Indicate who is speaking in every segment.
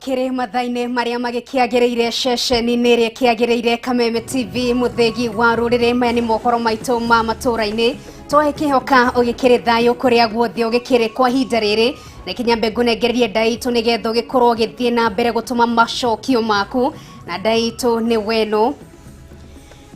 Speaker 1: Tũkĩrĩ mathaa-inĩ marĩa magĩkĩagĩrĩire ceceni-inĩ ĩrĩa ĩkĩagĩrĩire Kameme TV mũthĩgi wa rũrĩrĩ. Maya nĩ mohoro maitũ ma matũũra-inĩ. Twagĩkĩhoka ũgĩkĩrĩ thayũ kũrĩa guothe ũgĩkĩrĩ kwa ihinda rĩrĩ, na kinyambe ngũnengererie nda itũ nĩgetha ũgĩkorwo ũgĩthiĩ na mbere gũtũma macokio maku, na nda itũ nĩ weno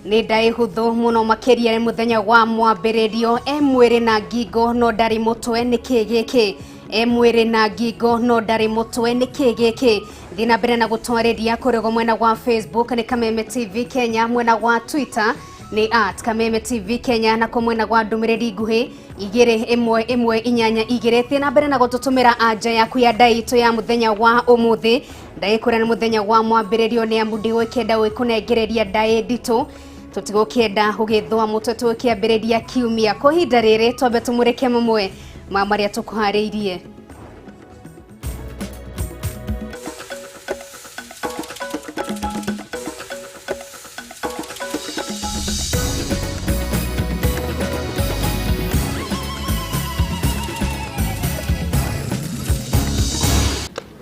Speaker 1: nĩ ndaĩ hũthũ mũno makĩria nĩ mũthenya wa mwambĩrĩrio. E mwĩrĩ na ngingo no ndarĩ mũtwe, nĩ kĩ gĩkĩ? E mwĩrĩ na ngingo no ndarĩ mũtwe, nĩ kĩ gĩkĩ? Thiĩ na mbere na gũtwarĩria kũrĩa mwena wa Facebook nĩ Kameme TV Kenya, mwena wa Twitter nĩ at Kameme TV Kenya, na kwa mwena wa ndũmĩrĩri nguhĩ 21182. Thiĩ na mbere na gũtũtũmĩra anja yaku ya ndaĩ itũ ya mũthenya wa ũmũthĩ. Ndaĩ kũrĩa nĩ mũthenya wa mwambĩrĩrio, nĩ amu ndigũkĩenda gwĩkũnengereria ndaĩ nditũ, tũtigũkĩenda gũgĩthũa mũtwe tũgĩkĩambĩrĩria kiumia. Kwa ihinda rĩrĩ twambe tũmũrĩke mamwe ma marĩa tũkũharĩirie.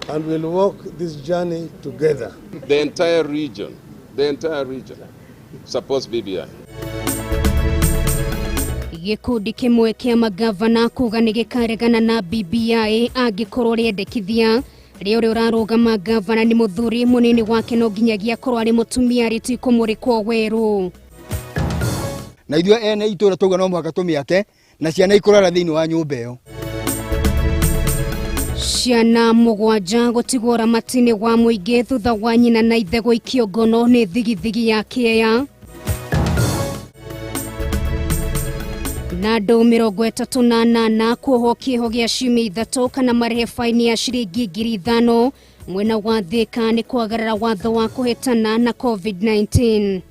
Speaker 2: And we'll walk this journey together.
Speaker 3: The entire region, the entire region supports BBI.
Speaker 1: Gĩkundi kĩmwe kĩa magavana kuga nĩ gĩkaregana na BBI angĩkorwo rĩendekithia rĩa ũrĩa ũrarũgama gavana nĩ mũthuri, mũnini wake no nginyagia akorwo arĩ mũtumia, rĩtikũmũrĩkwo werũ.
Speaker 4: Na ithuĩ ene itũra tauga no mũhaka tũmĩake na ciana ikũrara thĩinĩ wa nyũmba ĩyo.
Speaker 1: Ciana mũgwanja gũtigwo ũramati-inĩ wa mũingĩ thutha wa nyina na ithe gũikio ngono nĩ thigithigi ya kĩeya. Na andũ 38 kuohwo kĩoho gĩa ciumia 3 kana marĩhe baini ya ciringi 5,000 mwena wa Thika nĩ kwagarara watho wa kũhĩtana na COVID-19.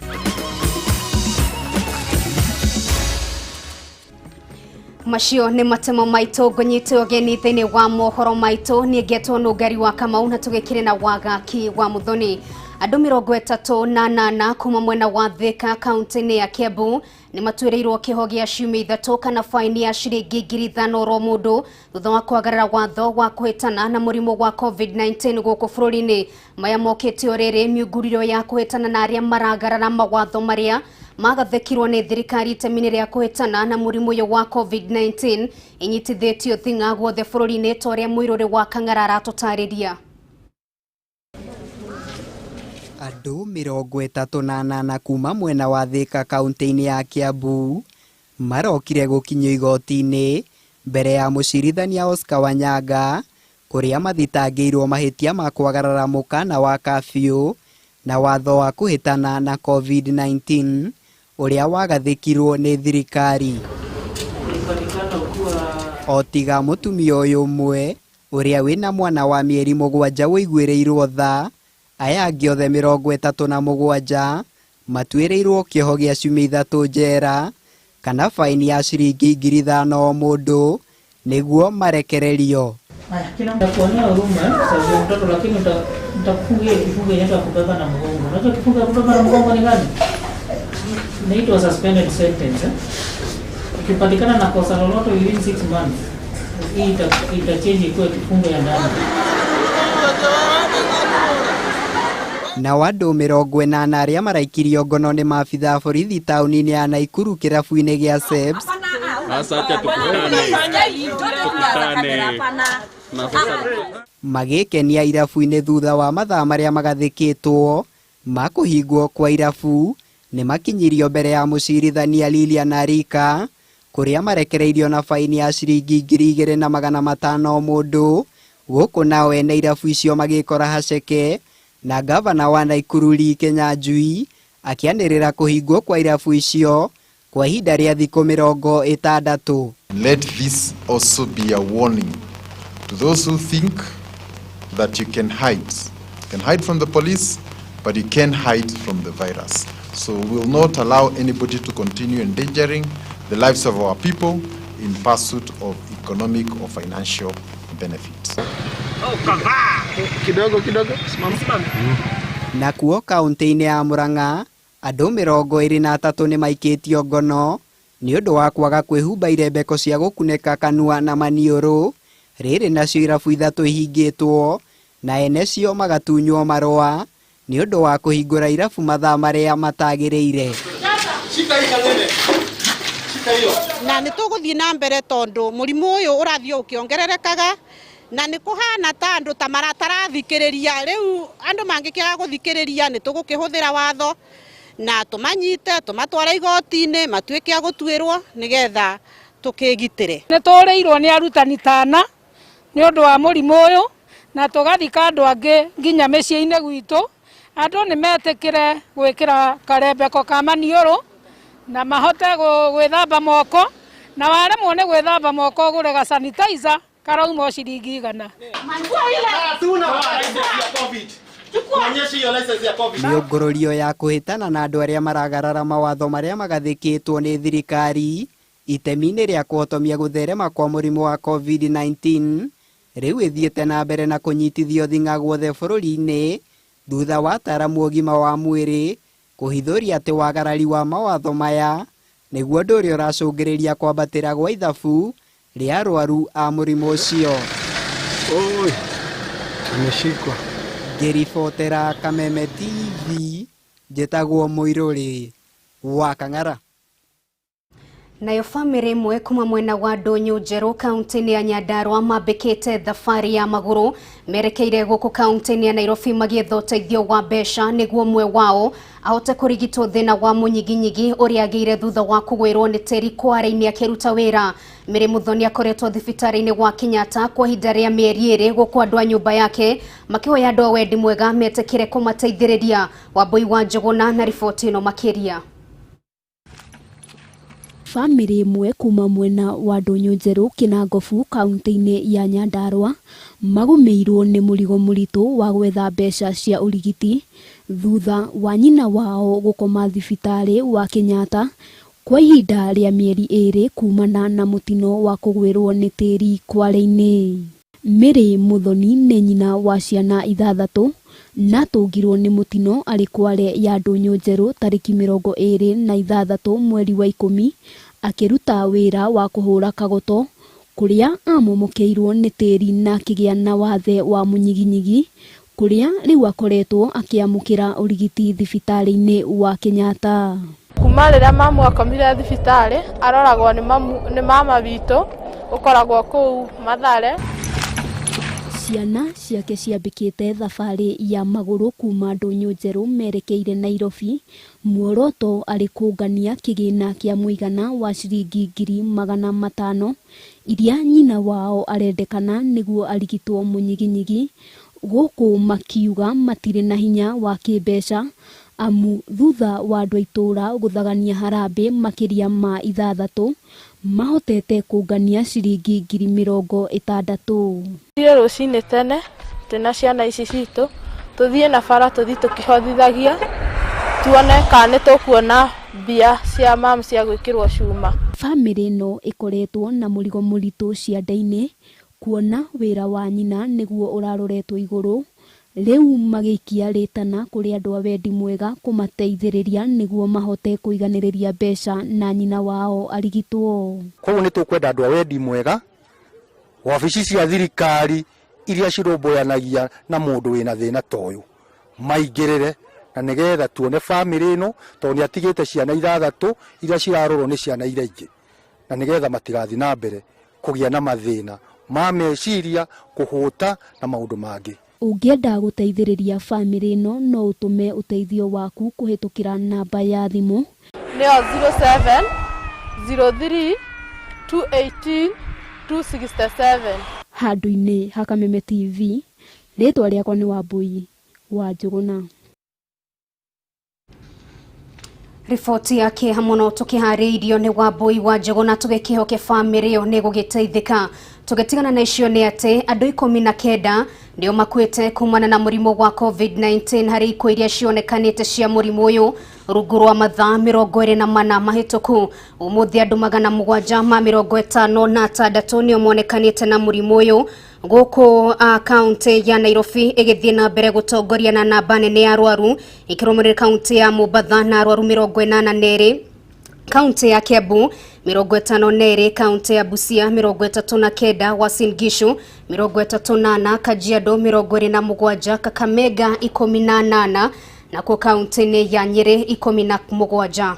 Speaker 1: Macio nĩ matemo maitũ, ngũnyite ũgeni thĩinĩ wa mohoro maitũ. Niĩ ngetwo Nũngari wa Kamau na tũgĩkĩrĩ na Wagaki wa Muthoni. Andũ 38 kuma mwena wa Thika kaunti-inĩ ya Kiambu nĩ matuĩrĩirwo kĩoho gĩa ciumia 3 kana baini ya ciringi 5,000 oro mũndũ thutha wa kwagarara watho wa kũhĩtana na mũrimũ wa COVID-19 gũkũ bũrũri-inĩ. Maya mokĩte o rĩrĩ mĩunguriro ya kũhĩtana na arĩa maragarara mawatho marĩa magathĩkirwo nĩ thirikari itemi-inĩ rĩa kũhĩtana na mũrimũ ũyũ wa COVID-19 inyitithĩtio thing'a guothe bũrũri-inĩ, ta ũrĩa mũirũrĩ wa Kang'ara aratũtarĩria.
Speaker 5: Andũ 38 kuma mwena wa Thika kaunti-inĩ ya Kiambu marokire gũkinyio igoti-inĩ mbere ya mũcirithania Oscar Wanyanga kũrĩa mathitangĩirwo mahĩtia ma kwagarara mũkana wa kabiũ na watho wa kũhĩtana na COVID-19 ũrĩa wagathĩkirwo nĩ thirikari. O tiga mũtumia ũyũ ũmwe ũrĩa wĩna mwana wa mĩeri 7 ũiguĩrĩirwo tha, aya angĩ othe 37 matuĩrĩirwo kĩoho gĩa ciumia 3 njera kana baini ya ciringi 5,000 o mũndũ nĩguo marekererio.
Speaker 6: Nitakuonea huruma sababu ya mtoto, lakini nitakufungia kifungo inaitwa kubeba na mgongo. Unajua kifungo ya kubeba na mgongo ni gani? Inaitwa suspended sentence. Ukipatikana na kosa lolote within 6 months, hii itachange ikuwe kifungo ya ndani.
Speaker 5: Na andũ 80 arĩa maraikirio ngono nĩ maabitha a borithi taũni-inĩ ya Naikuru kĩrabu-inĩ gĩa Sebs. Magĩkenia irabu-inĩ thutha wa mathaa marĩa magathĩkĩtwo ma kũhingwo kwa irabu nĩ makinyirio mbere ya mũcirithania Lilian Arika kũrĩa marekereirio na baini ya ciringi 2,500 o mũndũ, gũkũ nao ene irabu icio magĩkora haceke na gavana wa Naikuru Lee Kinyanjui akĩanĩrĩra kũhingwo kwa irabu icio kwa ihinda rĩa thikũ 60.
Speaker 7: Let this also be a warning to those who think that you can hide. You can hide from the police, but you can't hide from the virus. So we will not allow anybody to continue endangering the lives of our people in pursuit of economic or financial benefits.
Speaker 4: Kidogo kidogo, simama.
Speaker 5: Nakuo kaunti-inĩ ya Murang'a andũ 23 nĩ maikĩtio ngono nĩ ũndũ wa kwaga kwĩhumba irembeko cia gũkunĩka kanua na maniũrũ. Rĩrĩ nacio irabu 3 ihingĩtwo Na ene cio magatunywo marũa nĩ ũndũ wa kũhingũra irabu mathaa marĩa matagĩrĩire.
Speaker 8: Na nĩ tũgũthiĩ na mbere tondũ mũrimũ ũyũ ũrathiĩ ũkĩongererekaga na nĩ kũhana ta andũ ta maratarathikĩrĩria. Rĩu andũ mangĩkĩaga gũthikĩrĩria nĩ tũgũkĩhũthĩra watho na tũmanyite tũmatware igoti-inĩ matuĩke a gũtuĩrwo nĩgetha tũkĩgitĩre.
Speaker 9: Nĩ tũrĩirwo nĩ arutani tana nĩ ũndũ wa mũrimũ ũyũ na tũgathika andũ angĩ nginya mĩciĩ-inĩ gwitũ. Andũ nĩ metĩkĩre gwĩkĩra karembeko ka maniũrũ na mahote gwĩthamba moko, na waremwo nĩ gwĩthamba moko ũgũre ga sanitizer karauma ciringi 100.
Speaker 5: Mĩũngũrũrio ya kũhĩtana na andũ arĩa maragarara mawatho marĩa magathĩkĩtwo nĩ thirikari itemi-inĩ rĩa kũhotomia gũtherema kwa mũrimũ wa COVID-19 rĩu ĩthiĩte na mbere na kũnyitithio thing'a guothe bũrũri-inĩ thutha wa ataaramu ũgima wa mwĩrĩ kũhithũria atĩ wagarari wa mawatho maya nĩguo ũndũ ũrĩa ũracũngĩrĩria kwambatĩra gwa ithabu rĩa arwaru a mũrimũ ũcio.
Speaker 2: Oi, nimeshikwa.
Speaker 5: Ngĩribotera Kameme TV, njĩtagwo Mũirũrĩ wa Kang'ara.
Speaker 1: Nayo famĩlĩ ĩmwe kuma mwena wa Ndũnyũ Njerũ kaunti-inĩ ya Nyandarua mambĩkĩte thabarĩ ya magũrũ merekeire gũkũ kaunti-inĩ ya Nairobi magĩetha ũteithio wa mbeca nĩguo ũmwe wao ahote kũrigitwo thĩna wa mũnyiginyigi ũrĩa agĩire thutha wa kũgwĩrwo nĩ tĩri kware-inĩ akĩruta wĩra. Mary Muthoni akoretwo thibitarĩ-inĩ wa Kenyatta kwa ihinda rĩa mĩeri 2 gũkũ andũ a nyũmba yake makĩhoya andũ a wendi mwega metĩkĩre kũmateithĩrĩria. Wambui wa Njũgũna na riboti ĩno makĩria.
Speaker 10: Famĩlĩ ĩmwe kuma mwena wa Ndũnyũ Njerũ Kĩnangobu kaunti-inĩ ya Nyandarua magũmĩirwo nĩ mũrigo mũritũ wa gwetha mbeca cia ũrigiti thutha wa nyina wao gũkoma thibitarĩ wa Kenyatta kwa ihinda rĩa mĩeri 2 kumana na mũtino wa kũgwĩrwo nĩ tĩri kware-inĩ. Mary Muthoni nĩ nyina wa ciana 6 na atũngirwo nĩ mũtino arĩ kware ya Ndũnyũ Njerũ tarĩki 26 mweri wa 10 akĩruta wĩra wa kũhũra kagoto kũrĩa amomokeirwo nĩ tĩri na akĩgĩa na wathe wa mũnyiginyigi kũrĩa rĩu akoretwo akĩamũkĩra ũrigiti thibitarĩ-inĩ wa Kenyatta.
Speaker 11: Kuma rĩrĩa mamu akomire thibitarĩ aroragwo nĩ mama witũ ũkoragwo kũu Mathare.
Speaker 10: Ciana ciake ciambĩkĩte thabarĩ ya magũrũ kuma Ndũnyũ Njerũ merekeire Nairobi muoroto arĩ kũngania kĩgĩna kĩa mũigana wa ciringi 500,000 iria nyina wao arendekana nĩguo arigitwo mũnyiginyigi gũkũ makiuga matirĩ na hinya wa kĩmbeca amu thutha wa andũ a itũũra gũthagania harambĩ makĩria ma 6 mahotete kũngania ciringi 60,000.
Speaker 11: Thiĩ rũcinĩ tene twĩna ciana ici citũ tũthiĩ na bara tũthiĩ tũkĩhothithagia tuone kana nĩ tũkuona mbia cia mamu cia gwĩkĩrwo cuma.
Speaker 10: Famĩlĩ ĩno ĩkoretwo na mũrigo mũritũ ciande-inĩ kuona wĩra wa nyina nĩguo ũraroretwo igũrũ rĩu magĩikia rĩtana kũrĩ andũ a wendi mwega kũmateithĩrĩria nĩguo mahote kũiganĩrĩria mbeca na nyina wao arigitwo.
Speaker 12: Koguo nĩ tũkwenda andũ a wendi mwega, wabici cia thirikari iria cirũmbũyanagia na mũndũ wĩna thĩna ta ũyũ maingĩrĩre na nĩgetha tuone famĩlĩ ĩno tondũ nĩ atigĩte ciana 6 iria cirarorwo nĩ ciana iria ingĩ na nĩgetha matigathiĩ na mbere kũgĩa na mathĩna ma meciria, kũhũta na maũndũ mangĩ.
Speaker 10: Ũngĩenda gũteithĩrĩria famĩlĩ ĩno no ũtũme ũteithio waku kũhĩtũkĩra namba ya thimũ
Speaker 11: nĩyo 07 03 218 267.
Speaker 10: Handũ-inĩ ha Kameme TV, rĩtwa rĩakwa nĩ Wambui wa Njũgũna.
Speaker 1: Riboti ya kĩeha mũno tũkĩharĩirio nĩ Wambui wa Njũgũna tũgĩkĩhoke famĩlĩ ĩyo nĩ gũgĩteithĩka. Tũgĩtigana na icio nĩ atĩ andũ 19 nĩo makuĩte kumana na mũrimũ wa COVID-19 harĩ ikuũ iria cionekanĩte cia mũrimũ ũyũ rungu rwa mathaa 24 mahĩtũku. Ũmũthĩ andũ 756 nĩo monekanĩte na mũrimũ ũyũ gũkũ kaunti ya Nairobi ĩgĩthiĩ na mbere gũtongoria na namba nene ya arwaru ĩkĩrũmĩrĩra kaunti ya Mombatha na arwaru 82. Kaunti ya Kiambu 52 kaunti ya Busia, 39 Uasin Gishu, 34 Kajiado, 27 Kakamega, 18 nakuo kaunti-inĩ ya Nyeri 17.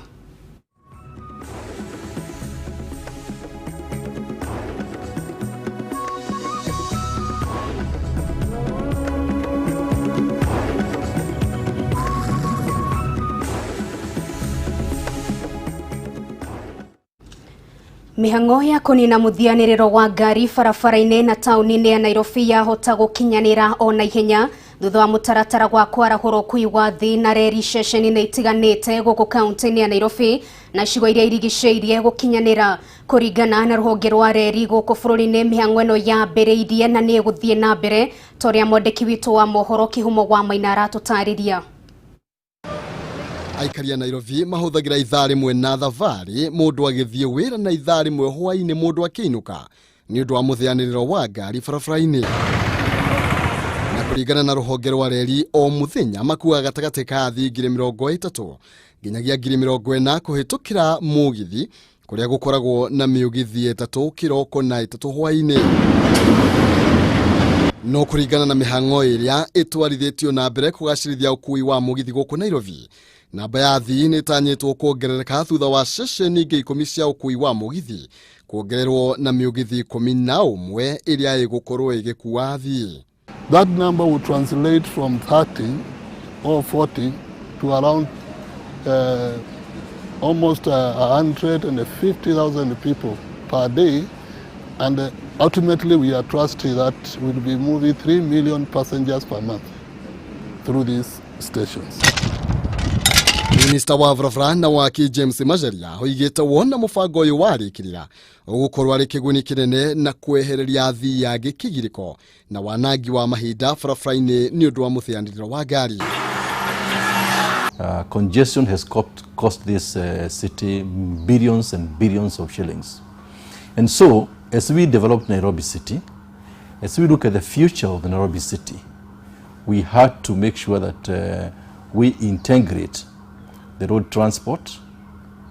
Speaker 1: Mĩhang'o ya kũnina mũthianĩrĩro wa ngari barabara-inĩ na taũni-inĩ ya Nairobi yahota gũkinyanĩra o na ihenya thutha wa mũtaratara wa kwarahũra ũkui wa thĩ na reri ceceni-inĩ itiganĩte gũkũ kaunti-inĩ ya Nairobi na icigo iria irigicĩirie gũkinyanĩra. Kũringana na rũhonge rwa reri gũkũ bũrũri-inĩ, mĩhang'o ĩno yambĩrĩirie na nĩ ĩgũthiĩ na mbere ta ũrĩa mwandĩki witũ wa mohoro Kĩhumo wa Maina aratũtarĩria.
Speaker 13: Aikari a Nairobi mahũthagĩra ithaa rĩmwe na thabarĩ mũndũ agĩthiĩ wĩra na ithaa rĩmwe hwaĩ-inĩ mũndũ akĩinũka nĩ ũndũ wa mũthĩanĩrĩro wa ngari barabara-inĩ. Na kũringana na rũhonge rwa reri, o mũthenya makuaga gatagatĩ ka athii 30,000 nginyagia 40,000 kũhĩtũkĩra mũgithi kũrĩa gũkoragwo na mĩũgithi 3 kĩroko na 3 hwaĩ-inĩ. No kũringana na mĩhang'o ĩrĩa ĩtwarithĩtio na mbere kũgacĩrithia ũkui wa mũgithi gũkũ Nairobi, namba ya athii nĩ ĩtanyĩtwo kuongerereka thutha wa ceceni ingĩ 10 cia ũkui wa mũgithi kuongererwo na mĩũgithi 11 ĩrĩa ĩgũkorwo ĩgĩkua athii.
Speaker 14: That number will translate from 30 or 40 to around almost 150,000 people per day, and ultimately we are trusting that we'll be moving 3 million passengers per month through these stations.
Speaker 13: Minista wa barabara na waki James Macharia oigĩte wona mũbango ũyũ warĩkĩrĩra ũgũkorwo arĩ kĩguni kĩnene na kwehereria athii angĩ kĩgirĩko na wanangi wa mahinda barabara-inĩ nĩ ũndũ wa mũthĩanĩrĩro wa ngari.
Speaker 15: Congestion has cost this city billions and billions of shillings. And so, as we develop Nairobi City, as we look at the future of the Nairobi City, we had to make sure that we integrate the road transport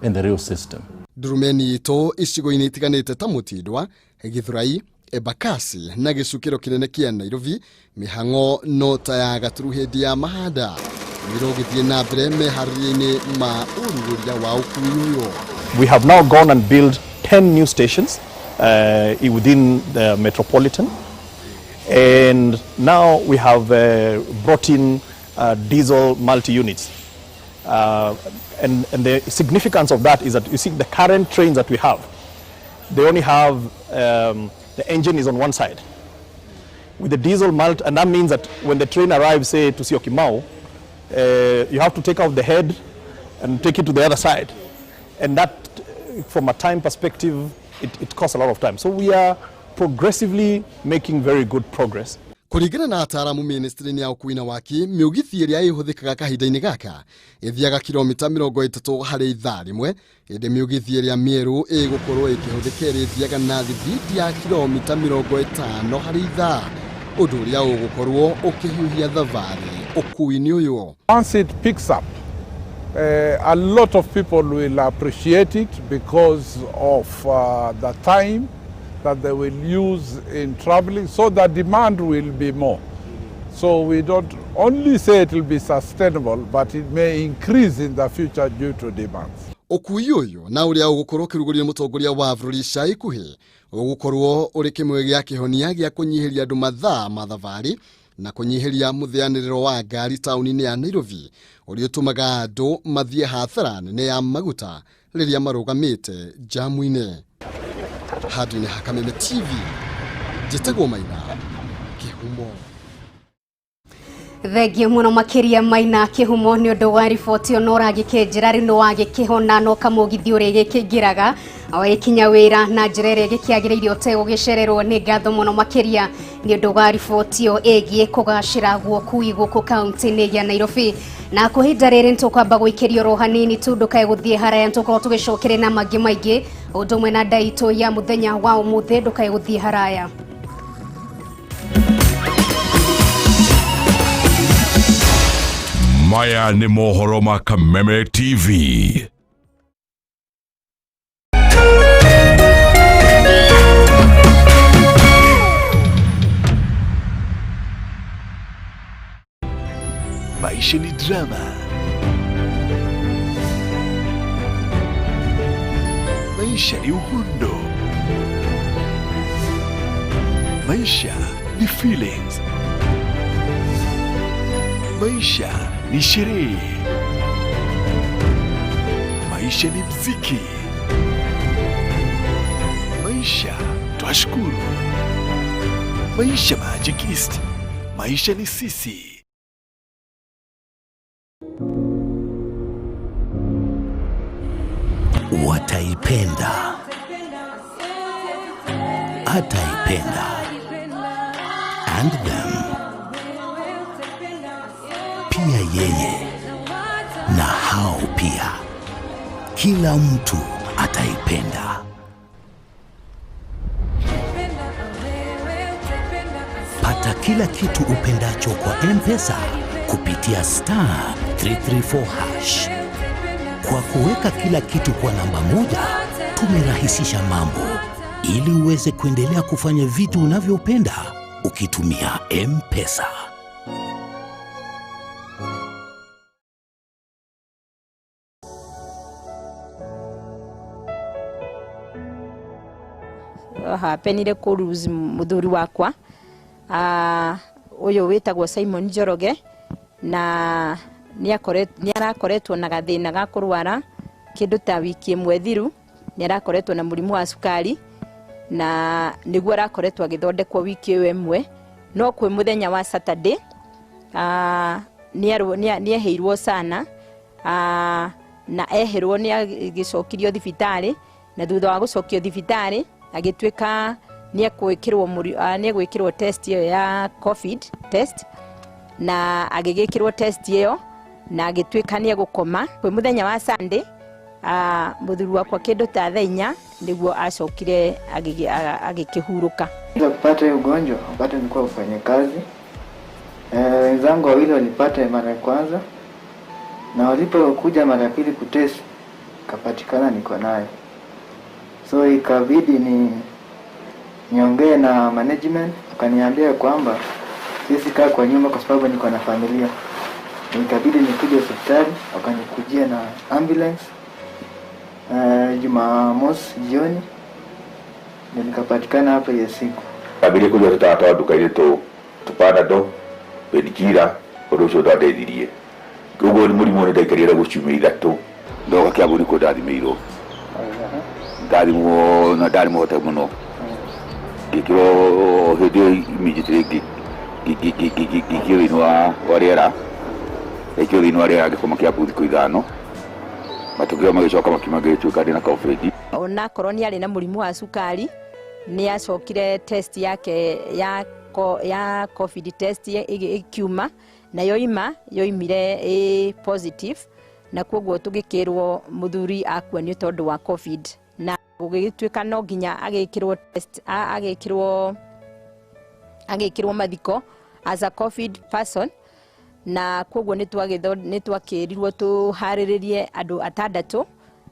Speaker 15: and the rail system.
Speaker 13: Ndurumeni itũ icigo-inĩ itiganĩte ta Mũtindwa, Githurai, Embakasi na gĩcukĩro kĩnene kĩa Nairobi, mĩhang'o no ta ya gaturu hĩndĩ ya mahanda ĩrogĩthiĩ na mbere meharĩria-inĩ ma ũrugũria wa ũkui ũyũ.
Speaker 16: We have now gone and built 10 new stations within the metropolitan, and now we have brought in diesel multi-units. And the significance of that is that you see the current trains that we have, they only have the engine is on one side. With the diesel mult, and that means that when the train arrives, say, to Syokimau, you have to take out the head and take it to the other side. And that, from a time perspective, it costs a lot of time. So we are progressively making very good progress.
Speaker 13: Kũringana na ataaramu ministry-inĩ ya ũkui na waki, mĩũgithi ĩrĩa ĩhũthĩkaga kahinda-inĩ gaka ĩthiaga kilomita 30 harĩ ithaa rĩmwe, ĩndĩ mĩũgithi ĩrĩa mĩerũ ĩgũkorwo ĩkĩhũthĩka ĩrĩthiaga na thibindi ya kilomita 50 harĩ ithaa, ũndũ ũrĩa ũgũkorwo ũkĩhiũhia thabarĩ ũkui-inĩ ũyũ.
Speaker 17: Once it picks up, a lot of people will appreciate it because of the time that they will use in traveling, so the demand will be more. So we don't only say it will be sustainable, but it may increase in the future due to demands.
Speaker 13: Ũkui ũyũ na ũrĩa ũgũkorwo ũkĩrugũrio mũtongoria wa bũrũri ica ikuhĩ ũgũkorwo ũrĩ kĩmwe gĩa kĩhonia gĩa kũnyihĩria andũ mathaa ma thabarĩ na kũnyihĩria mũthĩanĩrĩro wa ngari taũni-inĩ ya Nairobi ũrĩa ũtũmaga andũ mathiĩ hathara nene ya maguta rĩrĩa marũgamĩte jamu-inĩ. Handũ-inĩ ha Kameme TV, njĩtagwo Maina Kĩhumo.
Speaker 1: Thengio mũno makĩria Maina Kĩhumo nĩ ũndũ wa riboti ĩyo, no ũragĩkĩnjĩra rĩu nĩ wagĩkĩhona no kamũgithi ũrĩa gĩkĩingĩraga wagĩkinya wĩra na njĩra ĩrĩa gĩkĩagĩrĩire ũtegũgĩcererwo. Nĩ ngatho mũno makĩria nĩ ũndũ wa riboti ĩyo ĩgiĩ kũgacĩra gwa ũkui gũkũ kaunti-inĩ ya Nairobi. Na kwa ihinda rĩrĩ nĩtũkwamba gũikĩrio oro hanini tu, ndũkae gũthiĩ haraya, nĩtũkorwo tũgĩcokere na mangĩ maingĩ ũndũ ũmwe na ndaitũ ya mũthenya wa ũmũthĩ, ndũkae gũthiĩ haraya.
Speaker 18: Maya nĩ mohoro ma Kameme TV. drama. Maisha ni uhondo. Maisha ni feelings. Maisha ni sherehe. Maisha ni mziki. Maisha twashukuru. Maisha Magic East. Maisha ni sisi.
Speaker 19: Wataipenda, ataipenda, and them pia, yeye na hao pia, kila mtu ataipenda. Pata kila kitu upendacho kwa M-Pesa kupitia *334#. Kwa kuweka kila kitu kwa namba moja, tumerahisisha mambo ili uweze kuendelea kufanya vitu unavyopenda ukitumia M-Pesa.
Speaker 20: Hapenire kũ lose mũthuri wakwa ũyũ wĩtagwo Simon Njoroge, na nĩ arakoretwo na gathĩna ga kũrwara kĩndũ ta wiki ĩmwe thiru. Nĩ arakoretwo na mũrimũ wa cukari na nĩguo arakoretwo agĩthondekwo wiki ĩyo ĩmwe. No kwĩ mũthenya wa Saturday nĩ eheirwo sana, na eherwo nĩ agĩcokirio thibitarĩ, na thutha wa gũcokio thibitarĩ agĩtuĩka nĩ egwĩkĩrwo test ĩyo ya COVID test, na agĩgĩkĩrwo test ĩyo na agĩtuĩka nĩ egũkoma. Kwĩ mũthenya wa Sunday mũthuri wakwa kĩndũ ta thaa 4 nĩguo acokire agĩkĩhurũka.
Speaker 21: Kupata hiyo ugonjwa wakati nilikuwa kwenye kazi, wenzangu wawili walipata mara ya kwanza, na walipokuja mara ya pili kutest kapatikana niko nayo. So ikabidi ni niongee na management, wakaniambia kwamba siwezi kaa kwa nyumba kwa sababu niko na familia. Ikabidi nikuje hospitali, wakanikujia na ambulance Jumamosi jioni, na nikapatikana hapa hiyo siku.
Speaker 22: Kabili kuja tutatoa duka ile tu Panadol, painkiller, ũndũ ũcio ndwandeithirie. Koguo mũrimũ nĩ ndaikarire gũ ciumia 3 ndoka Kiambu nĩkuo ndathimĩirwo. Ndathimwo na ndarĩ mũhote mũno, ngĩkĩrwo hĩndĩ ĩyo immediately ngĩikio thĩinĩ wa rĩera, ndaikio thĩinĩ wa rĩera ngĩkoma Kiambu thikũ 5. Matokeo magĩcoka makiuma ngĩtuĩka ndĩna COVID.
Speaker 20: Onakorwo nĩ arĩ na mũrimũ wa cukari, nĩ acokire test yake ya COVID test ĩkiuma, na yoima yoimire ĩ positive, na koguo tũgĩkĩrwo mũthuri akua nĩ tondũ wa COVID, na gũgĩtuĩka no nginya agĩkĩrwo test, agĩkĩrwo mathiko as a COVID person, na koguo nĩ twakĩrirwo tũharĩrĩrie andũ 6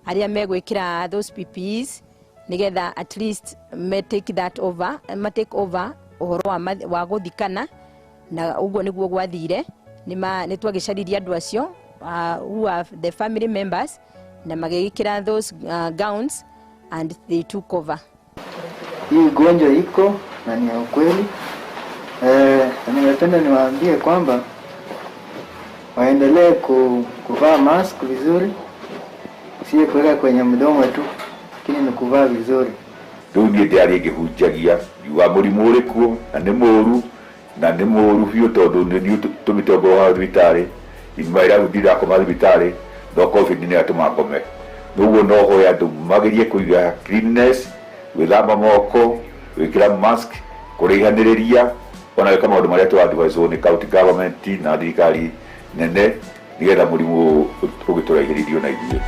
Speaker 20: arĩa megwĩkĩra those PPEs nĩgetha at least me take that over, ma take over ũhoro wa gũthikana. Na ũguo nĩguo gwathire. Nĩ twagĩcaririe andũ acio who are the family members, na magĩgĩkĩra those gowns and they took over.
Speaker 21: Hii ugonjwa iko na ni ya ukweli. Ningependa niwaambie kwamba waendelee kuvaa mask vizuri, sio kuweka kwenye mdomo tu, lakini ni kuvaa vizuri.
Speaker 22: Rĩu niĩ ndĩarĩ ngĩhunjagia ngiuga mũrimũ ũrĩ kuo na nĩ mũũru, na nĩ mũũru biũ tondũ nĩ niĩ tũmĩte ngoro wa thibitarĩ, imaira ndirakoma thibitarĩ, no COVID nĩ yatũma ngome. Ũguo no hoya andũ magerie kũiga cleanliness, gwĩthamba moko, gwĩkĩra mask, kũraihanĩrĩria, ona gwĩka maũndũ marĩa tũ advise nĩ county government na thirikari nene nĩgetha mũrimũ ũgĩtũraihĩrĩrio na ithuĩ.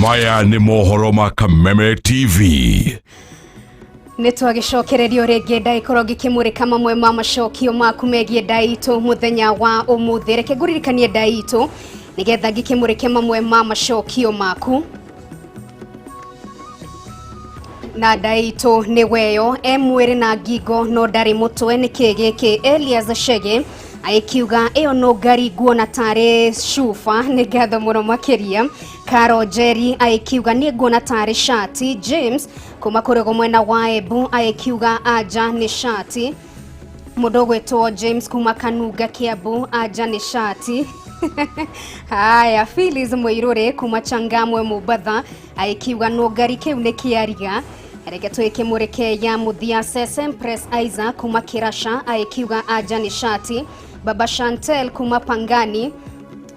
Speaker 3: Maya nĩ mohoro ma Kameme TV.
Speaker 1: Nĩ twagĩcokererio rĩngĩ ndagĩkorwo ngĩkĩmũrĩka mamwe ma macokio maku megiĩ ndai itũ mũthenya wa ũmũthĩ. Reke ngũririkanie ndai itũ nĩgetha ngĩkĩmũrĩke mamwe ma macokio maku. Na ndai itũ nĩ weyo e mwĩrĩ na ngingo no ndarĩ mũtwe nĩ kĩ gĩkĩ? Elias Chege agĩkiuga ĩyo no ngari nguona tarĩ cuba. Nĩ ngatho mũno makĩria. Caro Jerry agĩkiuga niĩ nguona tarĩ shati. James kuma kũrĩgo mwena wa Embu agĩkiuga anja nĩ shati. Mũndũ ũgwĩtwo James kuma Kanunga Kiambu anja nĩ shati. Haya, Phyllis Mũirũrĩ kuma Changamwe Mombatha agĩkiuga no ngari kĩu nĩ kĩariga. Reke twĩkĩmũrĩke ya mũthia. Sesem Press Isaac kuma Kirasha agĩkiuga anja nĩ shati. Baba Chantel kuma Pangani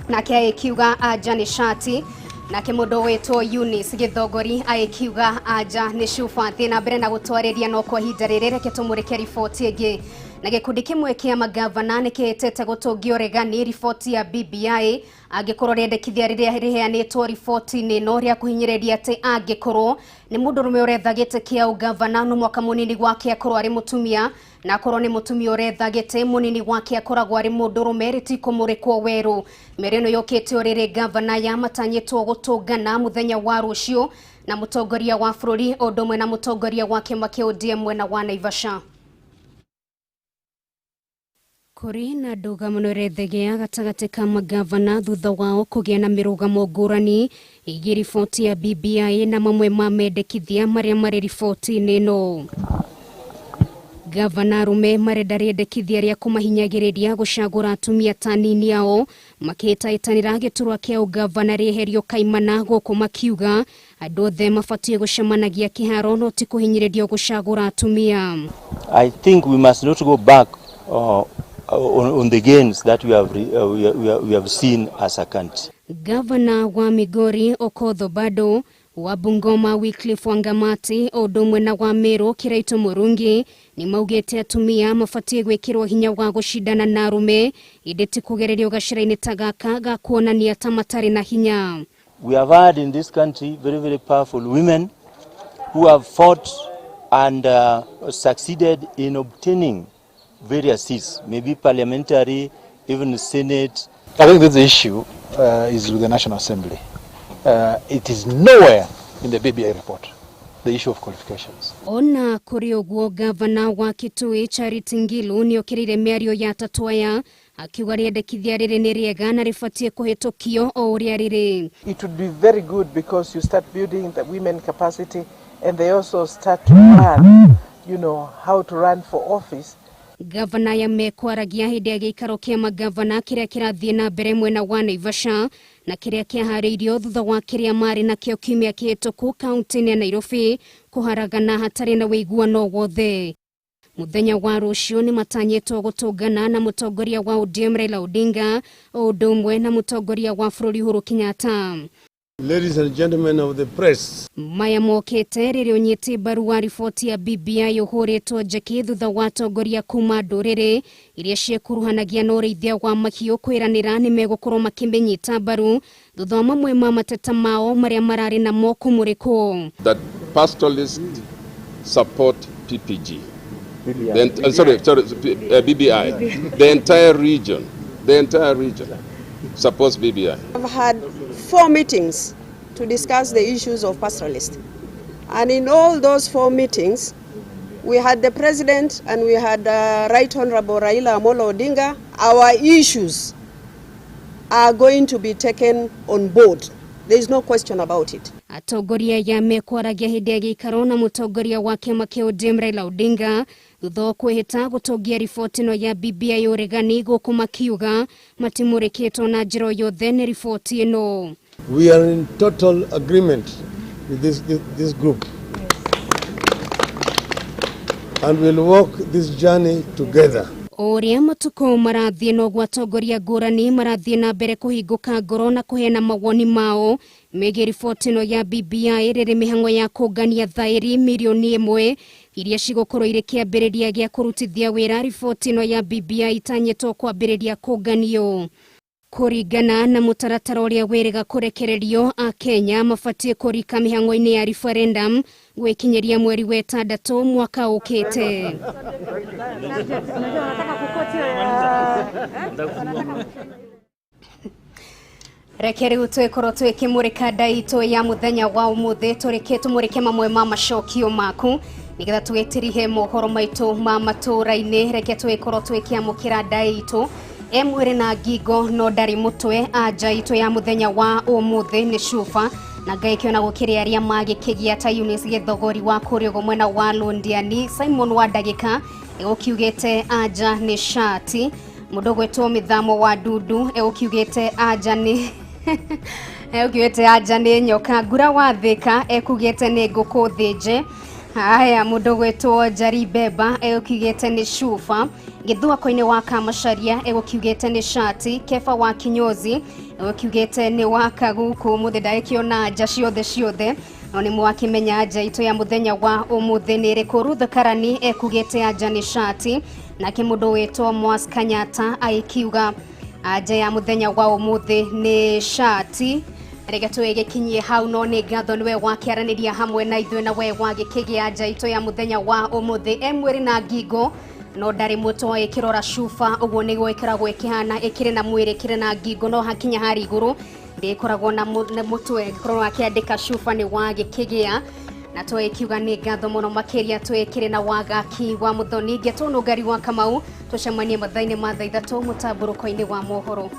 Speaker 1: nake agĩkiuga anja nĩ shati. Nake mũndũ wĩtwo Eunice Gĩthogori agĩkiuga anja nĩ cuba. Thiĩ na mbere na gũtwarĩria no kwa ihinda rĩrĩ reke tũmũrĩke riboti ĩngĩ. Na gĩkundi kĩmwe kĩa magavana nĩ kĩhĩtĩte gũtũngia ũregani riboti ya BBI angĩkorwo rĩendekithia rĩrĩa rĩheanĩtwo riboti-inĩ ĩno rĩa kũhinyĩrĩria atĩ angĩkorwo nĩ mũndũrũme ũretha gĩtĩ kĩa ũgavana no mwaka mũnini wake akorwo arĩ mũtumia, na akorwo nĩ mũtumia ũretha gĩtĩ mũnini wake akoragwo arĩ mũndũrũme, rĩtikũmũrĩkwo werũ. Mĩario ĩno yũkĩte o rĩrĩ gavana ya matanyĩtwo gũtũngana mũthenya wa rũciũ na mũtongoria wa bũrũri ũndũ ũmwe na mũtongoria wa kĩama kĩa ODM mwena wa Naivasha. Kũrĩ na ndũgamo ĩrethegea gatagatĩ ka magavana thutha wao kũgĩa na mĩrũgamo ngũrani ĩgiĩ riboti ya BBI na mamwe ma mendekithia marĩa marĩ riboti-inĩ ĩno. Gavana arũme marenda rĩendekithia rĩa kũmahinyagĩrĩria gũcagũra atumia ta anini ao makĩhĩtahĩtanĩra gĩturwa kĩa ũgavana rĩeherio kaimana gũkũ makiuga andũ othe mabatiĩ gũcemanagia kĩharo no ti kũhinyĩrĩrio gũcagũra atumia.
Speaker 6: I think we must not go back on the gains that we have seen as a country.
Speaker 1: Gavana wa Migori Okoth Obado, wa Bungoma Wycliffe Wangamati ũndũ ũmwe na wa Meru Kiraito Murungi nĩ maugĩte atumia mabatiĩ gwĩkĩrwo hinya wa gũcindana na arũme ĩndĩ ti kũgererio gacĩra-inĩ ta gaka ga kuonania ta matarĩ na hinya.
Speaker 6: We have had in this country very, very powerful women who have fought and succeeded in obtaining various seats, maybe parliamentary, even Senate.
Speaker 23: I think this issue is with the National Assembly. It is nowhere in the BBI report, the issue of qualifications.
Speaker 1: Ona kũrĩ ũguo gavana wa Kitui Charity Ngilu nĩokĩrĩire mĩario ya Tatwaya akiuga rĩendekithia rĩrĩ nĩ rĩega na rĩbatiĩ kũhĩtũkio o ũrĩa rĩrĩ.
Speaker 24: It would be very good because you start building the women capacity and they also start to learn, how to run for office.
Speaker 1: Gavana ya mekwaragia hĩndĩ ya gĩikaro kĩa magavana kĩrĩa kĩrathiĩ na mbere mwena wa Naivasha na kĩrĩa kĩaharĩirio thutha wa kĩrĩa marĩ nakĩo kiumia kĩhĩtũku kaunti-inĩ ya Nairobi kũharagana hatarĩ na ũiguano wothe. Mũthenya wa rũciũ nĩ matanyĩtwo gũtũngana na mũtongoria wa ODM Raila Odinga o ũndũ ũmwe na mũtongoria wa bũrũri Uhuru Kenyatta.
Speaker 2: Ladies and gentlemen of the press.
Speaker 1: Maya mokĩte rĩrĩa ũnyiti mbaru wa riboti ya BBI ũhũrĩtwo njeki thutha wa atongoria kuma ndũrĩrĩ iria ciĩkuruhanagia na ũrĩithia wa mahiũ kwĩranĩra nĩ megũkorwo makĩmĩnyita mbaru thutha wa mamwe ma mateta mao marĩa mararĩ namo kũmũrĩkwo.
Speaker 25: That pastoralists support PPG. Sorry, BBI. The entire region supports BBI.
Speaker 26: I've had 4 meetings to discuss the issues of pastoralists. And in all those 4 meetings, we had the president and we had Right Honorable Raila Amolo Odinga. Our issues are going to be taken on board. There is no question about it.
Speaker 1: Atongoria ya mekwaragia hĩndĩ ya gĩikaro na mũtongoria wa kĩama kĩa ODM Raila Odinga thutha wa kwĩhĩta gũtongia riboti ĩno ya BBI ũregani gũkũ makiuga matimũrĩkĩtwo na njĩra yothe nĩ riboti ĩno.
Speaker 2: We are in total agreement with this group. And we'll walk this journey together.
Speaker 1: O ũrĩa matukũ marathiĩ noguo atongoria ngũrani marathiĩ na mbere kũhingũka ngoro na kũheana mawoni mao megiĩ riboti ĩno ya BBI rĩrĩ mĩhang'o ya kũngania thaĩri mirioni 1 iria cigũkorwo irĩ kĩambĩrĩria gĩa kũrutithia wĩra riboti ĩno ya BBI itanyĩtwo kwambĩrĩria kũnganio. Kũringana na mũtaratara ũrĩa wĩrĩga kũrekererio, Akenya mabatiĩ kũrika mĩhang'o-inĩ ya referendum gwĩkinyĩria mweri wa ĩtandatũ mwaka ũkĩte. Reke rĩu twĩkorwo twĩkĩmũrĩka ndaitũ ya mũthenya wa ũmũthĩ, tũrĩke tũmũrĩke mamwe ma macokio maku nĩgetha twĩtĩrihe mohoro maitũ ma matũra-inĩ. Reke twĩkorwo twĩkĩamũkĩra ndaitũ e mwĩrĩ na ngingo no ndarĩ mũtwe. Anja itũ ya mũthenya wa ũmũthĩ nĩ cuba na Ngai kĩona gũkĩrĩ arĩa magĩkĩgia ta Eunice Gĩthogori wa kũrĩa ũguo mwena wa Londiani, Simon wa ndagĩka egũkiugĩte anja nĩ shati, mũndũ gwĩtwo Mĩthamo wa Ndundu egũkiugĩte anja nĩ egũkiugĩte anja nĩ nyoka, Ngura wa Thĩka ekugĩte nĩ ngũkũ thĩnje. Haya, mũndũ gwĩtwo Njari Beba egũkiugĩte nĩ cuba, Gĩthwako-inĩ wa Kamacaria egũkiugĩte nĩ shati, Kefa wa Kinyozi egũkiugĩte nĩ wa Kaguku. Mũthĩ ndagĩkĩona nja ciothe ciothe, no nĩ mwakĩmenya nja itũ ya mũthenya wa ũmũthĩ nĩ ĩrĩkũ. Ruth Karani ekugĩte anja nĩ shati, nake mũndũ wĩtwo Mwas Kanyata agĩkiuga anja ya mũthenya wa ũmũthĩ nĩ shati. Reke twĩgĩkinyie hau, no nĩ ngatho nĩwe wakĩaranĩria hamwe na ithuĩ na we wagĩkĩgĩa nja itũ ya mũthenya wa ũmũthĩ. E mwĩrĩ na ngingo no ndarĩ mũtwe, ĩkĩrora cuba ũguo nĩguo ĩkoragwo ĩkĩhana, ĩkĩrĩ na mwĩrĩ ĩkĩrĩ na ngingo no hakinya harĩ igũrũ ndĩkoragwo na mũtwe. Ĩkorwo akĩandĩka cuba nĩ wagĩkĩgĩa na twĩkiuga nĩ ngatho mũno makĩria twĩkĩrĩ na wagaki wa Mũthoni Ngetũ Nũngari wa Kamau. Tũcemanie mathaa-inĩ ma thaa 3 mũtambũrũko-inĩ wa mohoro.